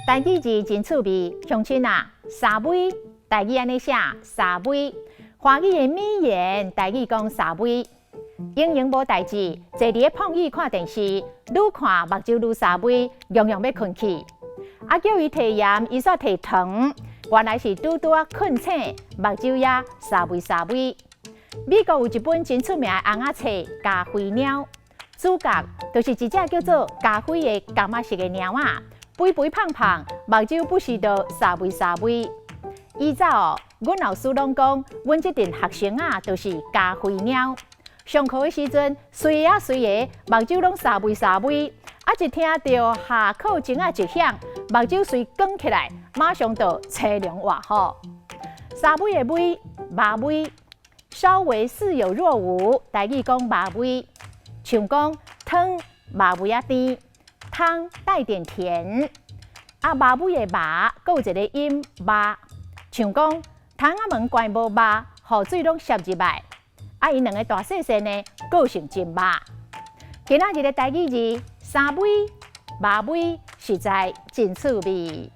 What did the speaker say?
台語字真趣味，鄉親啊，沙威，台語按呢寫，沙威，華語的米鹽，台語講沙威。閒閒無代誌，坐佇咧膨椅看電視，愈看目睭愈沙威，樣樣欲睏去。啊，叫伊提鹽，伊煞提糖，原來是拄拄仔睏醒，目睭也沙威沙威。美國有一本真出名的尪仔冊《加菲貓》，主角就是一隻叫做加菲的柑仔色的貓仔，肥肥胖胖，目睭不時就沙威沙威。以早哦，阮老師攏講，阮這陣學生仔就是加菲貓。上課的時陣，隨啊隨的，目睭攏沙威沙威。啊，一聽著下課鐘仔一響，目睭隨捲起來，馬上就青龍活虎。沙威的威，馬尾，稍微似有若無，台語講馬尾，像講湯馬尾仔甜，湯帶點甜。啊，馬尾的馬，閣有一个音肉，像講窗仔門關無肉，雨水攏滲入來。啊，𪜶兩个大細細呢，個性真肉。今仔日的台語字，沙威、馬尾，實在真趣味。